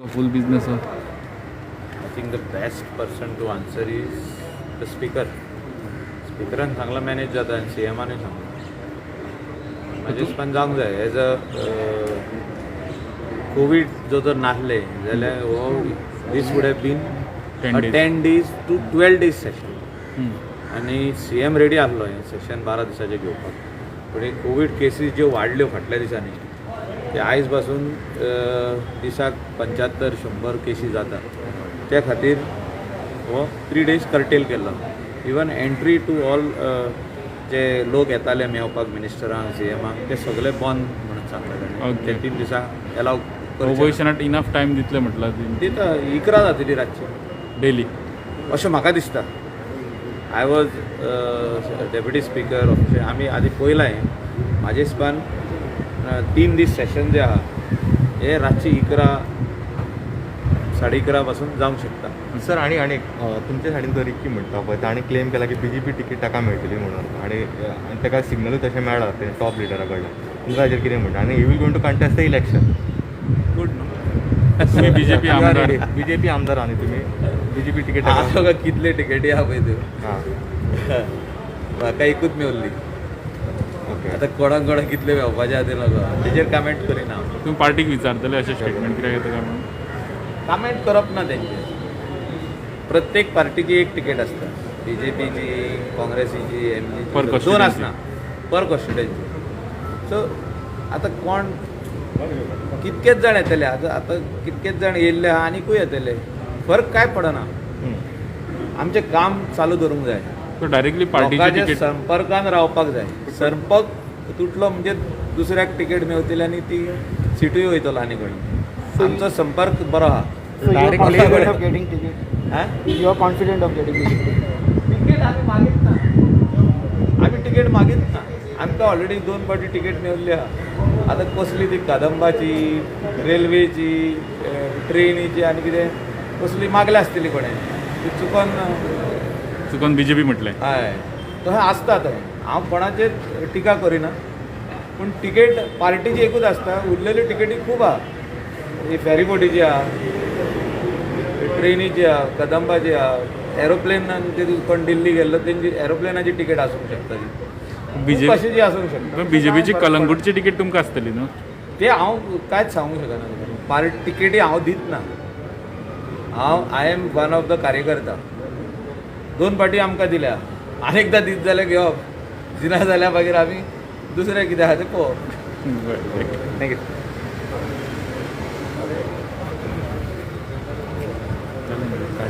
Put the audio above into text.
Full business. I think the best person to answer is the speaker. स्पिकरान सांगलां manage जाता आनी C एमानूय सांगलां. म्हाजे हिसपान जावंक जाय. एज अ कोवीड जो जर नासले जाल्यार हो this would have been 10 days. 10 days to 12 days session आनी सी एम रेडी आहलो हें सेशन 12 दिसाचें घेवपाक, पूण हे कोवीड केसीस ज्यो वाडल्यो फाटल्या दिसांनी ते आयज पासून दिसाक 75 100 केसी जाता. त्या खातीर हो 3 डेज कर्टेल केल्लो. इवन एंट्री टू ऑल, जे लोक येताले मेवपाक मिनिस्टरांक, सी एमाक, ते सगळे बंद म्हणून सांगले ताणें. ते 3 दिसांक एलाव. ओपोजिशनाक इनफ टायम दितले म्हटलं. दिता, 11 जातली रातची. डेली. अशें म्हाका दिसता. I was deputy speaker. आमी आदी पळयलां हें. म्हाजे हिसपान 3 दीस सेशन जे आहा हे रातची 11, 11:30 पासून जावंक शकता. सर, आणि आणि तुमच्या सायडीन तो रिक्की म्हणटा पळय, ताणें क्लेम केला की बीजेपी तिकीट ताका मेळटली म्हणून आणि आनी ताका सिग्नलूय तशें मेळ्ळा ते टॉप लिडरा कडल्यान. तुमकां हाजेर कितें म्हणटा? आनी he will going to contest the election. Good न्हू? तुम्ही बीजेपी आमदार. बीजेपी आमदार आनी तुमी बीजेपी तिकीट हांव ताका तुका कितले टिकेटी आहा पळय त्यो. म्हाका एकूच मेवल्ली. आतां कोणाक कोणाक कितले मेवपाचे आहा ते नको, तेजेर कमेंट करिना हांव. तुम्ही पार्टीक विचारतले अशें स्टेटमेंट कित्याक येता काय म्हणून? कमेंट करप ना तेंचे. प्रत्येक पार्टीची एक तिकेट आसता, बीजेपीची, काँग्रेसीची, एम Per जी, दोन constituency. आसना, पर कॉन्स्टिट्युएन्सी. सो आतां कोण कितकेच जाण येतले, आतां आतां कितकेच जाण येयल्ले आहा, आनिकूय येतले, फरक काय पडना. आमचें काम चालू दवरूंक जाय. सो डायरेक्टली पार्टीची लोकांच्या तिकीट संपर्कान रावपाक जाय. संपर्क तुटलो म्हणजे दुसऱ्याक तिकेट मेवतली आनी ती सिटूय वयतलो आनी कडेन. आमचो संपर्क बरो आहा. So you are Directly confident of getting ticket? हा? You are confident of getting ticket? Ticket आमी मागीत ना, आमी तिकेट मागीत ना. आमकां ऑलरेडी दोन फावटी तिकेट मेवल्ली आहा. आतां कसली ती कदंबाची, रेल्वेची, ट्रेनीची आनी कितें कसली मागल्या आसतली कोणें ती चुकोन. चुकोन बीजेपी म्हटलें. हय, तशें आसता तें. हांव कोणाचेर टिका करिना, पूण तिकेट पार्टीची एकूच आसता. उरलेल्यो तिकेटी खूब आहा. ही फेरीबोटीची आहा, ट्रेनीची आहा, कदंबाची आहा, एरोप्लेनान ते कोण दिल्ली गेल्लो तेंची एरोप्लेनाची तिकेट आसूंक शकता ती. खूब बीजेपी अशी आसूंक शकता. बीजेपीची कलंगूटची तिकीट तुमकां आसतली न्हू? ते हांव कांयच सांगूंक शकना तुका. पार्ट तिकेटी हांव दित ना. हांव I am one of the कार्यकर्ता. दोन फावटी आमकां दिल्या, आनी एकदां दीत जाल्यार घेवप, दिना जाल्यार मागीर आमी दुसरें कितें आहा तें पळोवप. बरें. Thank you. काय.